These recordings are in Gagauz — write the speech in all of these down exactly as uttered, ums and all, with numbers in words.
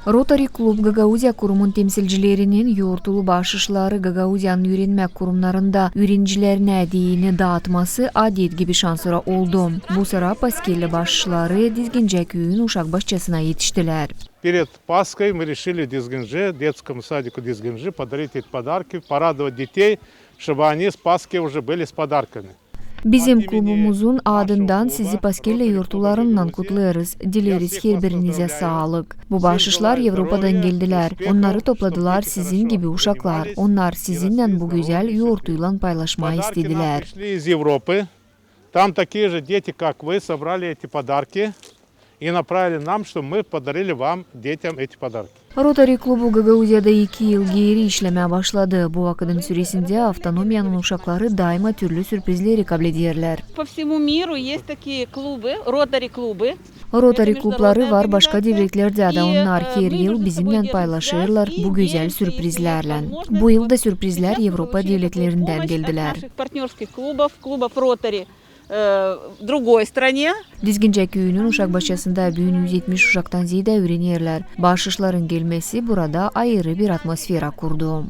Rotary Klub Gagauziya kurumun temsilcilerinin yortulu baaşışları Gagauziyanın üürenmäk kurumnarında üürenicilerinä deyni daatması adet gibi şansora oldu. Bu sıra paskellä baaşışları Dizgincä küüyün uşak başçasına etiştilär. Перед Пасхой мы решили в Дизгинже, детскому садику Дизгинжи, подарить эти подарки, порадовать детей, чтобы они с Пасхи уже были с подарками. Bizim klubumuzun adından sizi paskellä yortularınnan kutlêêrız. Dileeriz herbirinizä saalık. Bu baaşışlar Evropadan geldilär. Onnarı topladılar sizin gibi uşaklar. Onnar sizinnän bu gözäl yortuylan paylaşmaa istedilär. Там такие же дети, как вы, собрали эти подарки и направили нам, что мы подарили вам, детям, эти подарки. Rotary klubu Gagauziyada iki yıl geeri işlemää başladı. Bu vakıdın süresindä avtonomiyanın uşakları daima türlü sürprizleri kablederlär. По всему миру есть такие клубы, Rotary клубы. Rotary klubları var başka devletlerdä dä. Onnar her yıl bizimnän paylaşêrlar bu gözäl sürprizlärlän. Bu yıl da sürprizlär Evropa devletlerindän geldilär. Партнёрских клубов, клубов Rotary, э, другой стране. Dizgincä küüyünün uşak başçasında büün üz etmiş uşaktan zeedä üürenerlär. Baaşışların gelmesi burada ayırı bir atmosfera kurdu.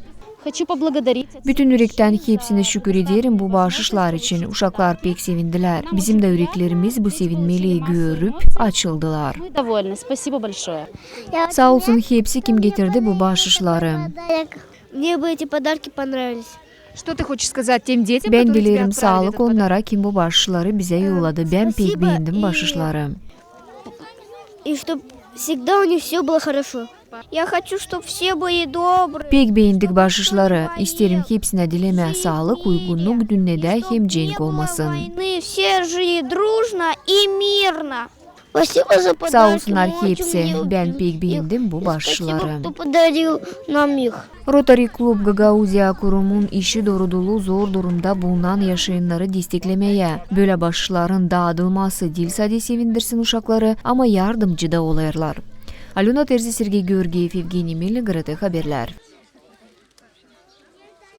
Хочу поблагодарить. Bütün ürektän hepsinä şükür ederim bu baaşışlar için. Uşaklar pek sevindilär. Bizim dä üreklerimiz bu sevinmeli görüp açıldılar. Мы довольны. Спасибо большое. Saa olsun hepsi, kim getirdi bu baaşışları. Мне бы эти подарки понравились. Что ты хочешь сказать тем детям, которые тебя отправили этот подарок? Bän dileerim saalık onnara, kim bu baaşışları bizä yolladı. Bän pek beendim baaşışları. И чтоб всегда у них всё было хорошо. Я хочу, чтоб все были добрые. Pek beendik baaşışları. İsteerim hepsinä dilemää saalık, uygunnuk dünnedä hem cenk olmasın. Войны, все жили дружно и мирно. Saa olsunnar hepsi. Bän pek beendim bu baaşışları. Rotary klub Gagauziya kurumun işi doorudulu zor durumda bulunan yaşayannarı desteklemää. Bölä baaşışların daadılması diil sade sevindirsin uşakları, ama yardımcı da olêrlar. Alöna Terzi, Sergey Georgiev, Evgeniy Melnik, GRT Haberlär.